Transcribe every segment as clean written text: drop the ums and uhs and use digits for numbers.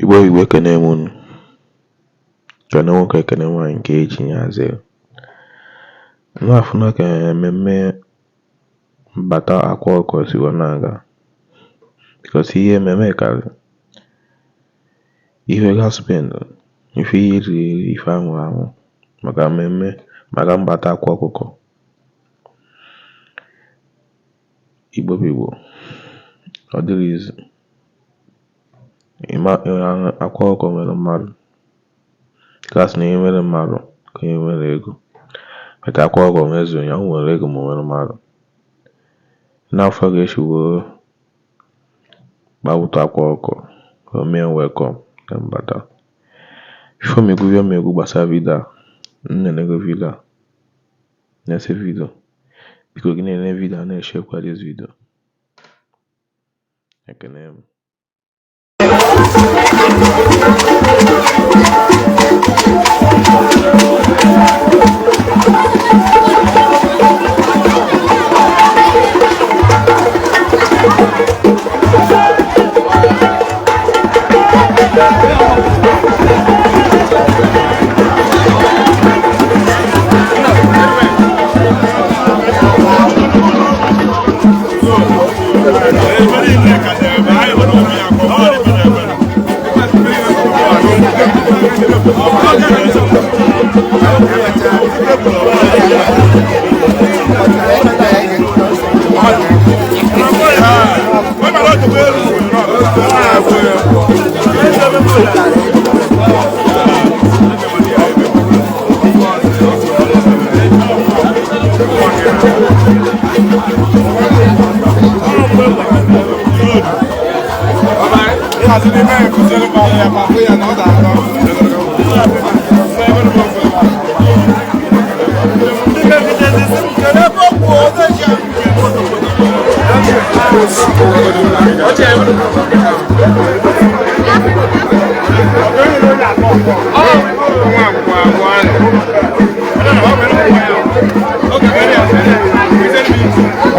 Igbo Igbo ekene m unu, kene nwoke kene nwaanyị nke echi ya azụ na-afụna ka mmemme mbata akwa ọkụkọ si wee na-aga because ihe mmemme karịrị ihe ga spend ife ihe eriri eri ife anwụrụ anwụ maka mmemme maka mbata akwa ọkụkọ. Igbo bụ Igbo, ọ dịrị izu akwa ọkụkọ nwere mmadụ ka a sị na ihe nwere mmadụ ka ihe nwere ego, but akwa ọkụkọ nwezu ya, o nwere ego ma o nwere mmadụ. N'afọ ga-esi wee gbawụta akwa ọkụkọ o mee welcome na mbata. Before m ekwu ihe m ekwu gbasara video a, m na-enego video a na-ese video, biko gị na-ene video a na-eshare this video. Ekene m.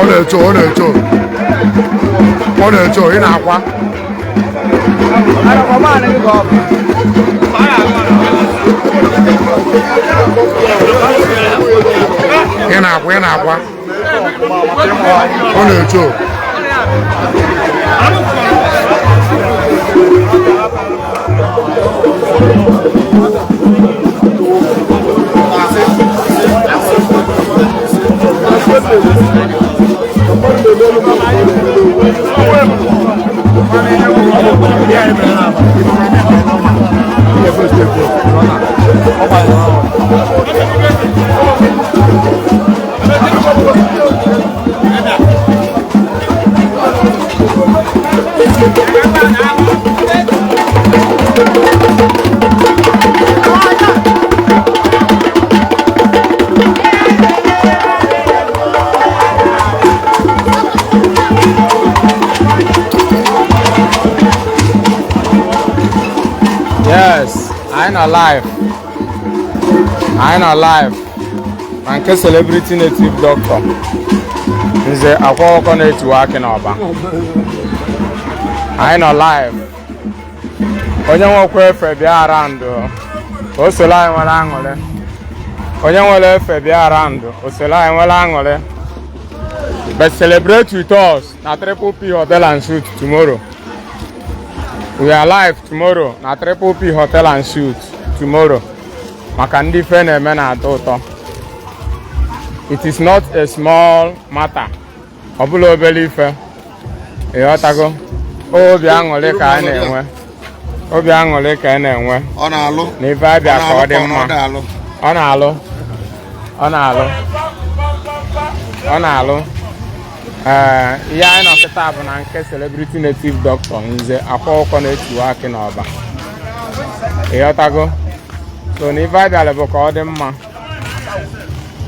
Ọ na-echo, ọ na-echo, ọ na-echo, ị na-akwa. Ị na-akwa, ị na-akwa. Ọ na-echo. Yes, anyị nọ live. Anyị nọ live na nke celebrity native doctor Nze Akwa Ọkụkọ na-etiwa akị n'Ọba. Anyị nọ live. Onye nwekwa efe bịa around o soro anyị nwere aṅụrị. Onye nwere efe bịa around o soro anyị nwere aṅụrị. But celebrate with us na Triple P Hotel and Suite tomorrow. We are live tomorrow na Triple P Hotel and Suite tomorrow. Maka ndị ife na-eme na-atọ ụtọ. It is not a small matter. Ọ bụla obere ife. Ịghọtago? Obi aṅụrị ka a na-enwe. Obi aṅụrị ka a na-enwe. Ọ na-alụ. Na ife abịa ka ọ dị mma. Ọ na-alụ. Ọ na-alụ. Ọ na-alụ. Ee, ihe anyị nọ kịta bụ na nke celebrity native doctor Nze Akwa Ọkụkọ na-etiwa akị n'Ọba. Ịghọtago? So na ife abịala bụ ka ọ dị mma.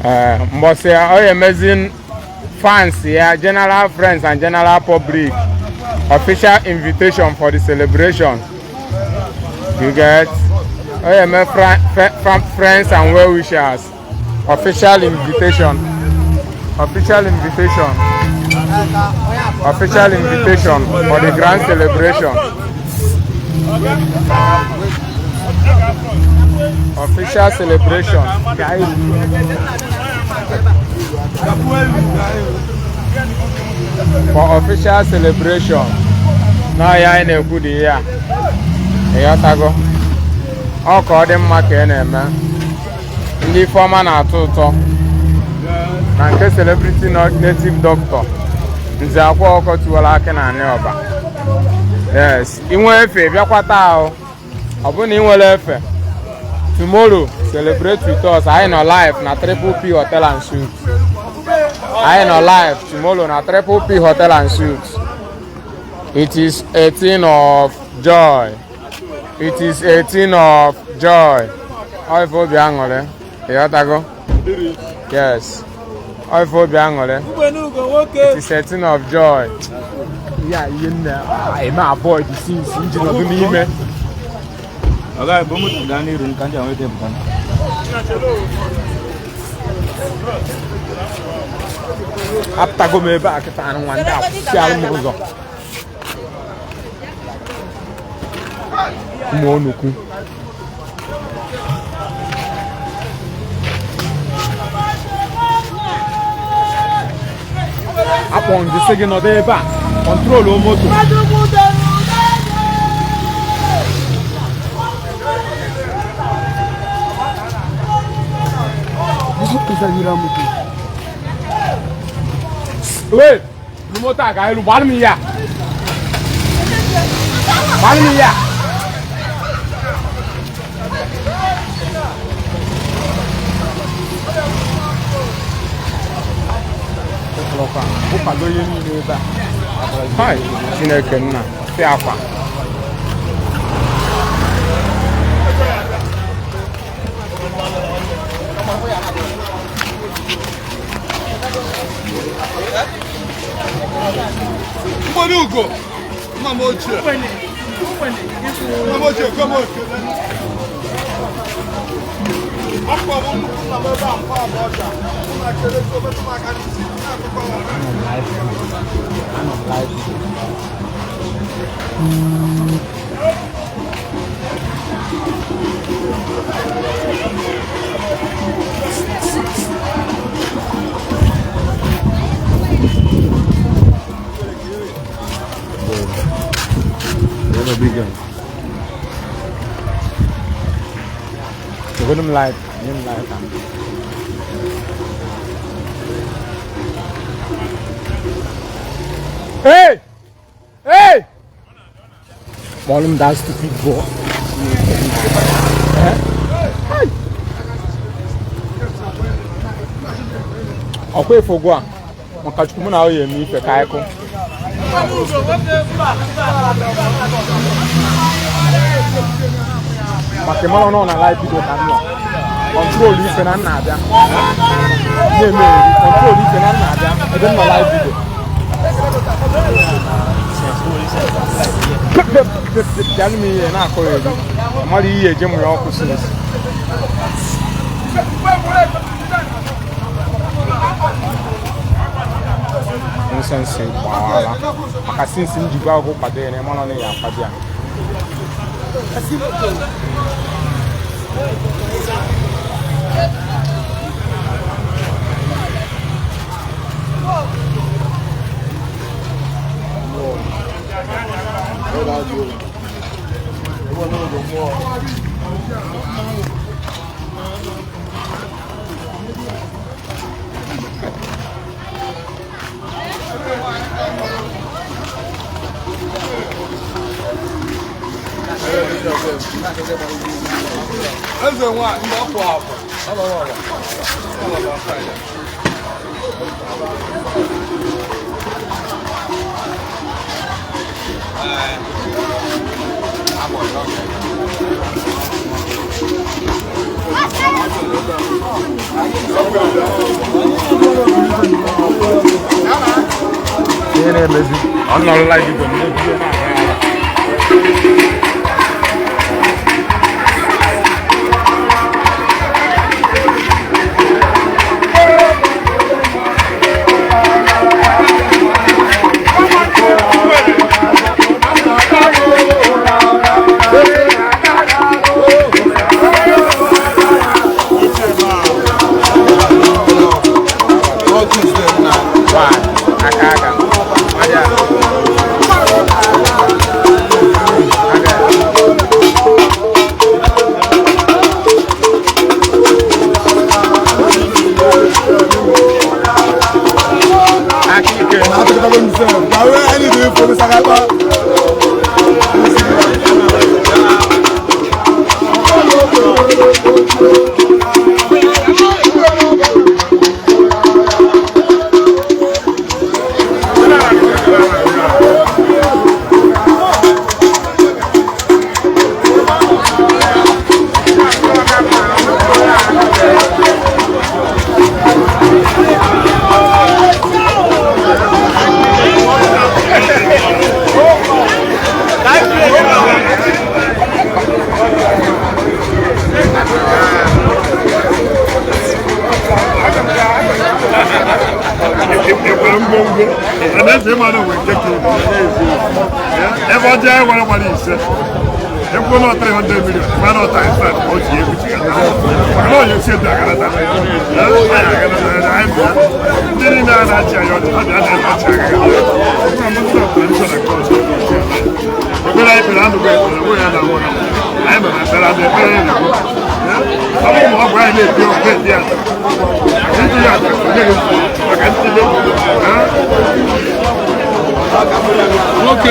Ee, mbọsị ọ ya emezi fans ya, general friends and general public, official invitation for the celebration. You get? Ọ ya eme friends and well wishers official invitation, official invitation, official invitation for the grand celebration. Official celebration. For official celebration. Na ya anyị na-ekwu dị ya. Ịghọtago? Ọ ka ọ dị mma ka ị na-eme. Ndị ifeọma na-atọ ụtọ. Na nke celebrity native doctor. Nze Akwa Ọkụkọ tiwara akị na anị ọba. Yes, ị nwee efe bịakwa taa o. Ọ bụrụ na ị nwere efe, tomorrow celebrate with us. Anyị nọ live na Triple P Hotel and Suites. Anyị nọ live tomorrow na Triple P Hotel and Suites. It is 18 of joy. It is 18 of joy. Ọ ife obi aṅụrị. Ịghọtago? Yes. Ọ ife obi aṅụrị. It is 18 of joy. Ya ihe nna eme avoid since nji nọdụ n'ime. Ọga bụ moto gaa n'iru ka ndị a nweta pụta. Apụtago m ebe a kịta anụ nwa ndị akwụsị alụ m ụzọ. Ụmụ onukwu. Akpọ ndị sị gị nọdụ ebe a kọntrolu moto. Wait, buru moto a gaa elu, gbalụ m ya. Gbalụ m ya. Ụkwado ihe niile ebe a. Hai, Chineke nna, sị akwa. Mgbanugo, nna m ochie. Nna m ochie, kwe m oke. Akwa m nnukwu nna m ebe a mkpa abụọ ọcha. Mụ na kele so metụ m aka n'isi, na-akụkọ ya. Anọ m live. Ego m live, nye m live. Hey! Hey! Kpọrọ m that stupid boy. Eh? Hey! Ọkwa efogo a maka Chukwu mụ na ọ ya eme ife ka anyị kụ. Maka ịmara nọ na live video ka m nọ. Kọntrol ife na nna abịa. Na-eme eri, kọntrol ife na nna abịa ebe m nọ live video. Pịalụ m ihe na-akọ ya eri. Mmadụ iyi eje mụ ya ọkụ since. Nonsense gbawala. Maka since m jikwa ọgwụ kwado ya na ịmara na ya akwado ya. Eze nwa ndị ọpụ apụ. Ihe na-emezi ọ nọrọ live video m na-ebido na-aga ya. Eze ịma na onwe nke ka ebe ebe ọ jee were gbara ise ekwuo na 300 million mana ọ times 5 ka o ji egwu chigata maka na ọ ya esi etu aganata anyị aganata anyị bịa ndị niile a na-achị anyị ọchị ha bịa na-achị agagata ekpere anyị kpere anụgo ekpere nwe ya na nwụrụ anyị mere ekpere adị ekpere ya na-ekwu ọ bụrụ ma ọ bụ anyị na-ebi ọgụ ebi ya maka ndị ya maka ndị Nwoke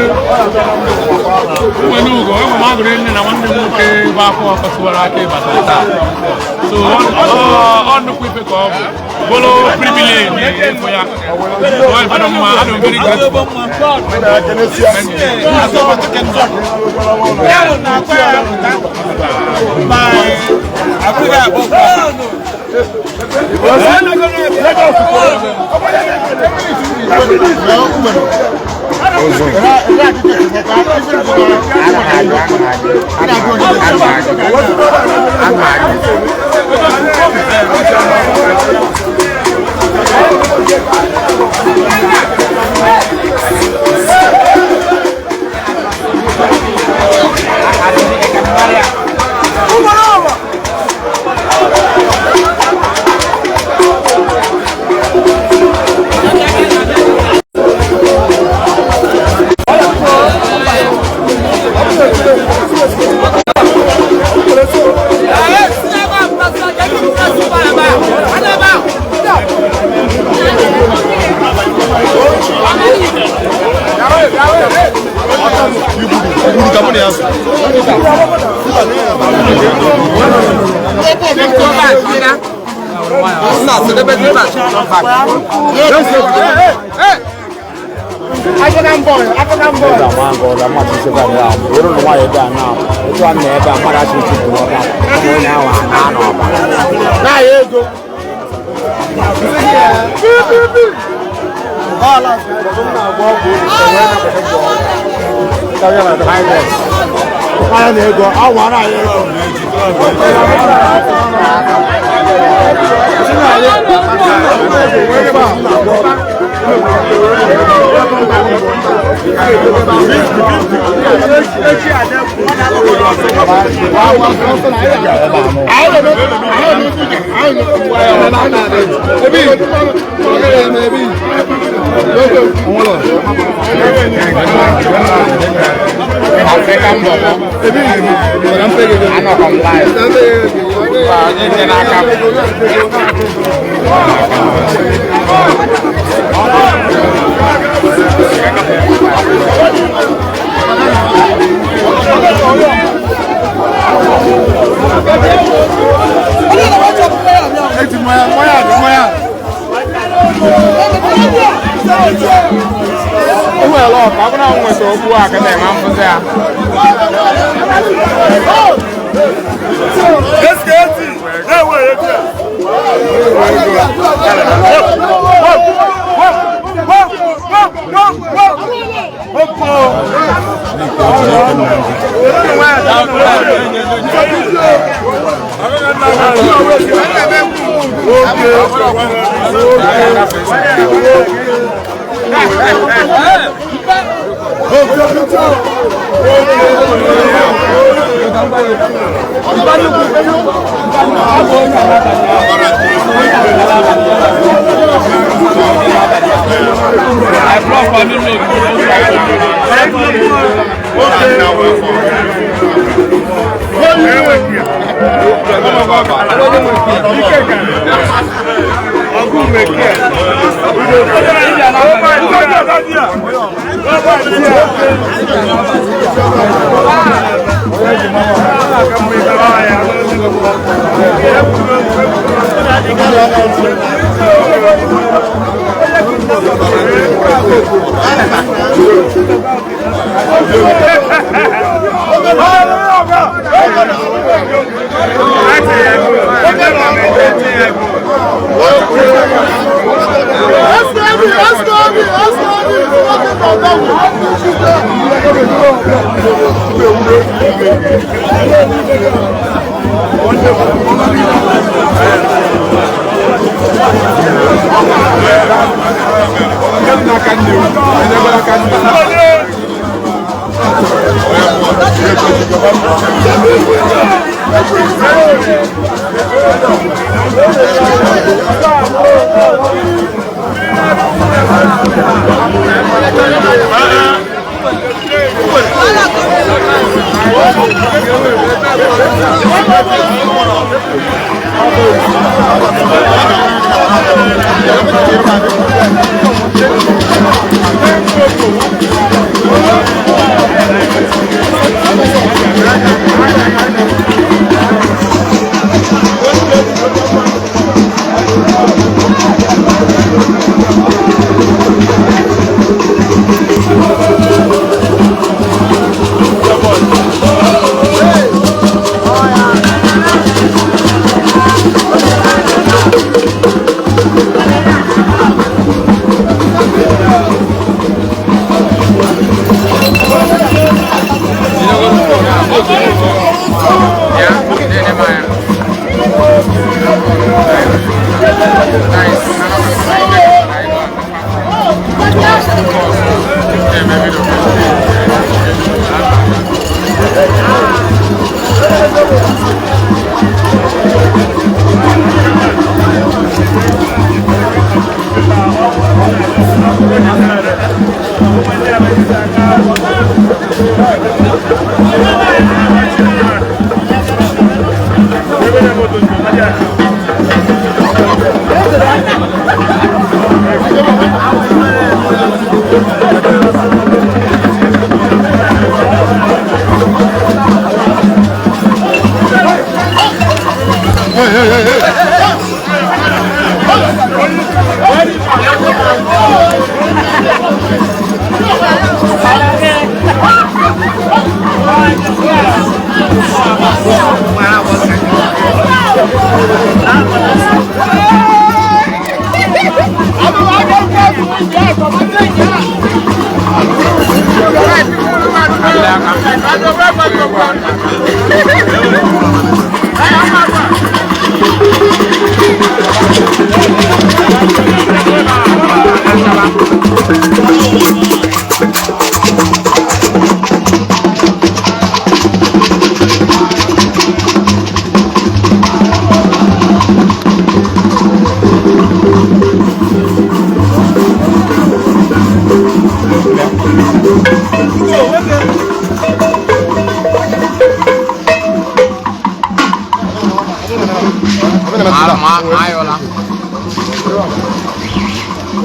nwere ugo enwe m agụrụ nne na nwanne m nwoke bụ afọ ọkọsịwara aka ịbata taa so ọ nnukwu ife ka ọ bụ bụrụ privilege ịfụ ya. Ọ ife dị mma, adị m very grateful.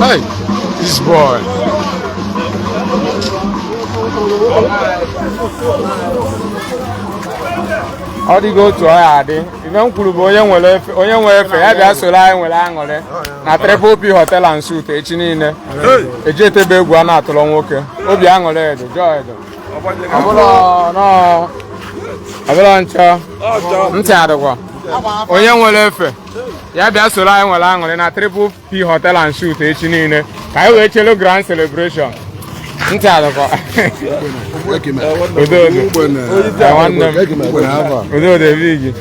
Hey, this boy. Ọ dịgo otu ọ ya adị ife m kwuru bụ onye nwere efe ya bịa soro anyị nwere aṅụrị na Triple P Hotel and Suite echi niile eji etebe egwu a na-atụrụ nwoke obi aṅụrị edo joy edo ọbụla nchọ ntị adịkwa onye nwere efe ya bịa soro anyị nwere aṅụrị na Triple P Hotel and Suite echi niile ka anyị wee chelu grand celebration ntị adịkwa nwanne m ododo ebigi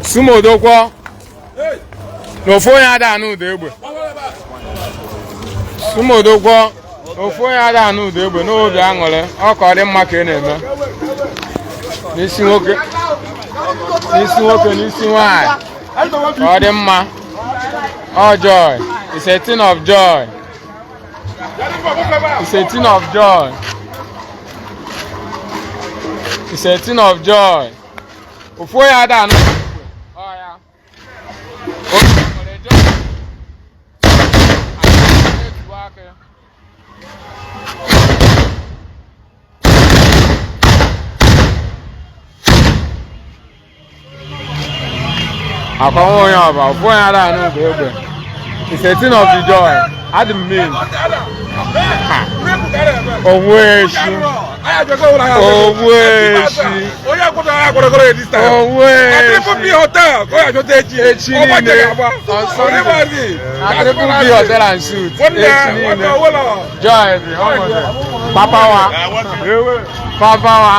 sumodokwo na ofu onye ada anụ ụda egbe sumodokwo na ofu onye ada anụ ụda egbe n'obi aṅụrị ọ ka ọ dị mma ka ị na-eme n'isi nwoke n'isi nwaanyị ka ọ dị mma. All joy. It's a thing of joy. It's a thing of joy. It's a thing of joy. Ofu onye ada anụ ọ ya. Akwa onye ọba ofu onye ada anụ ụda egbe. It's a thing of the joy. Adị m mean. Owu echi. Owu echi. Owu echi. Echi niile. On Sunday. Na Triple P Hotel and Suite. Echi niile. Joy dị ọmọdé. Papa wa. Papa wa.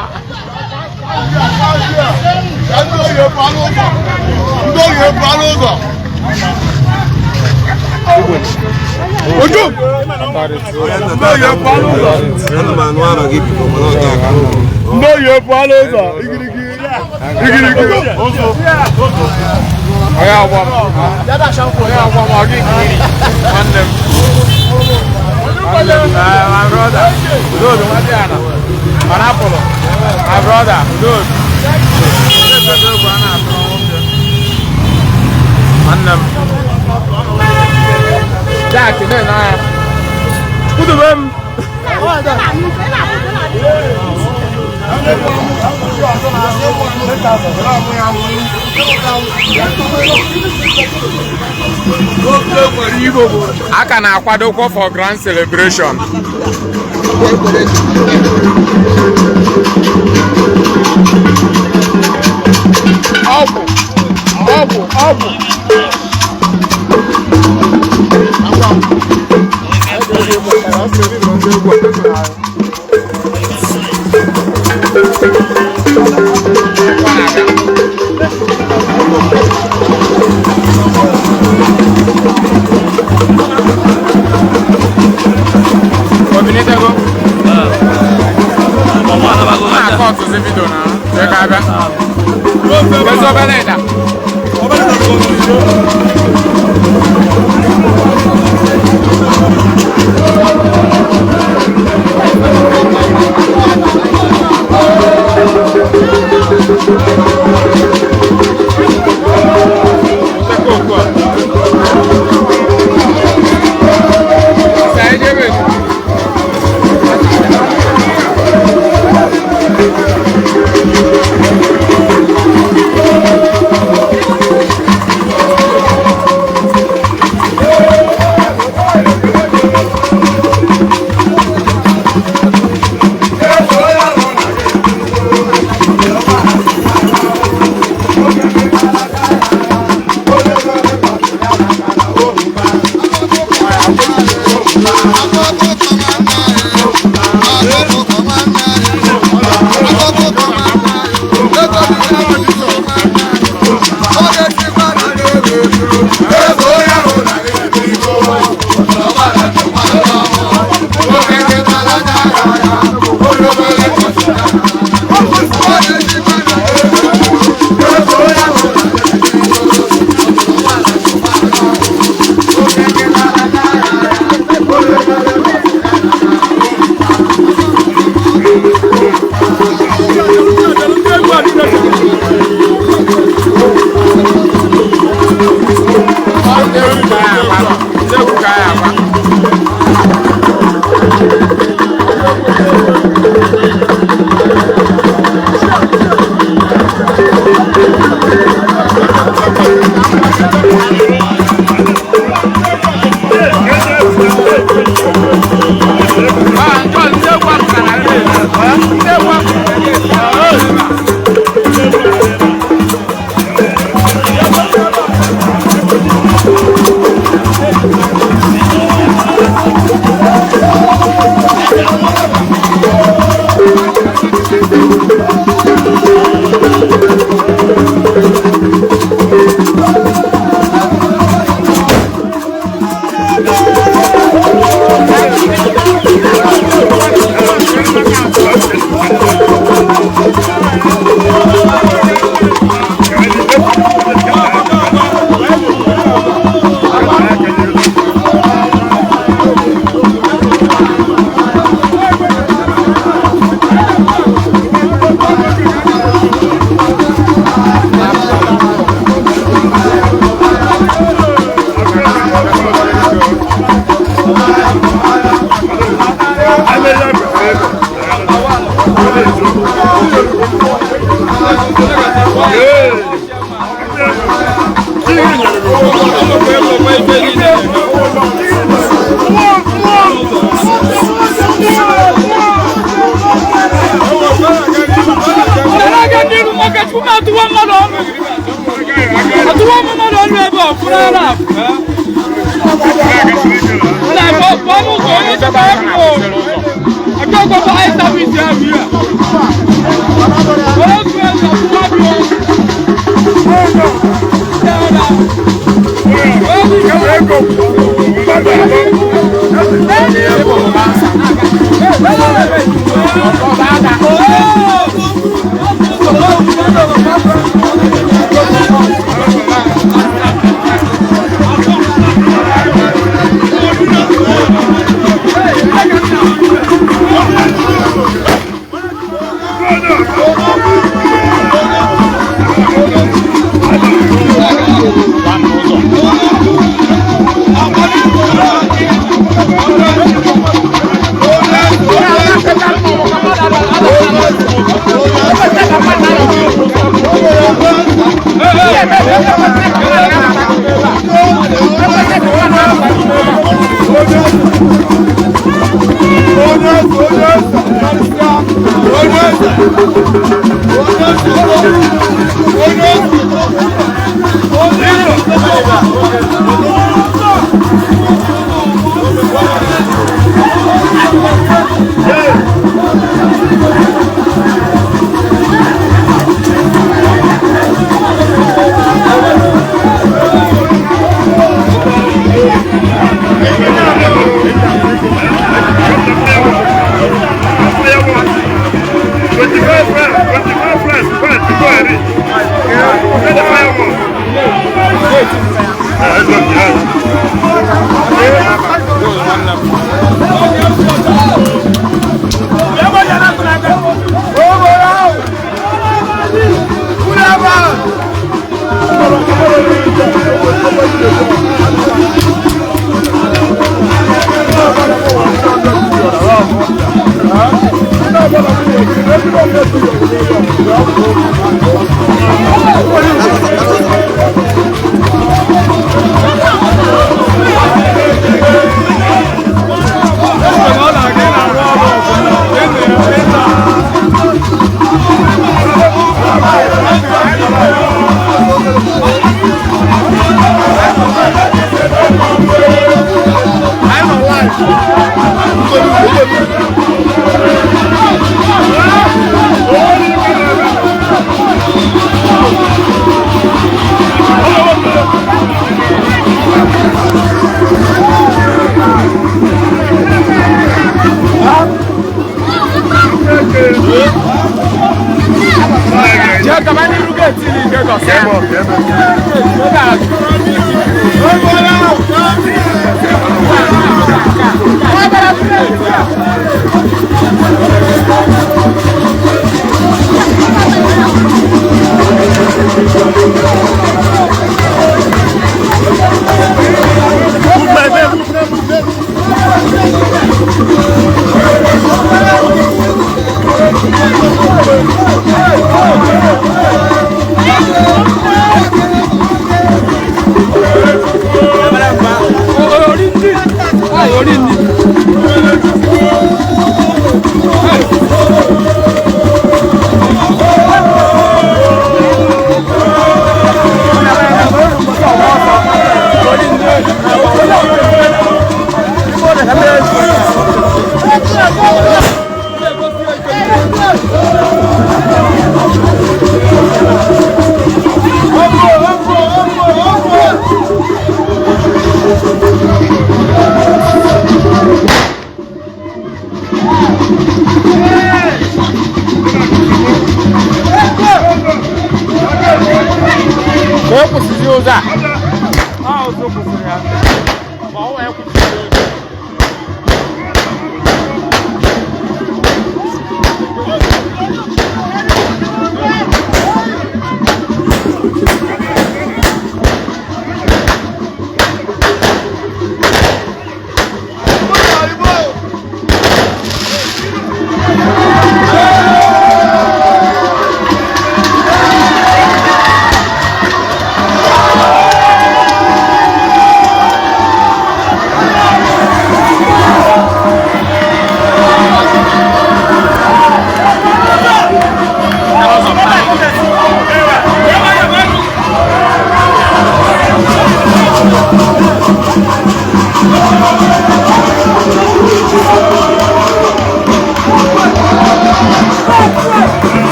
Onye ọgbọ m. Onye ọgbọ m, ọ gị ka iri. Nwanne m. Nwanne m, my brother. Udodo, nwanne ya na. Ọ napụrụ. My brother, Udodo. Nwanne m. Jack, na-ene anya. Kwudube m. A ka na-akwadokwa for grand celebration. Ọgwụ, ọgwụ, ọgwụ. Obinetego. Na-akọ ọtụtụ vidio na jee ka abịa. Ezi obere ịda. Ote koko a. Sa ejebe. Ndị egwu ka ya agba. Ndị egwu ka ya agba. Ah, John, ndị egwu apụtara na Ndị egwu apụtara na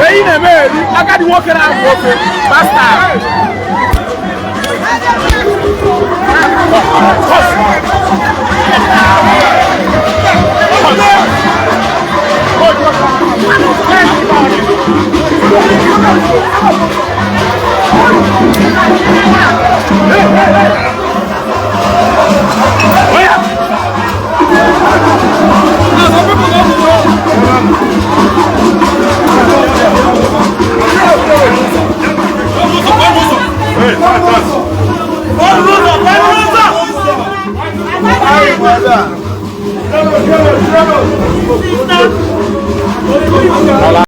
Eyi na-eme eri agadi nwoke na-agba ofe bastard.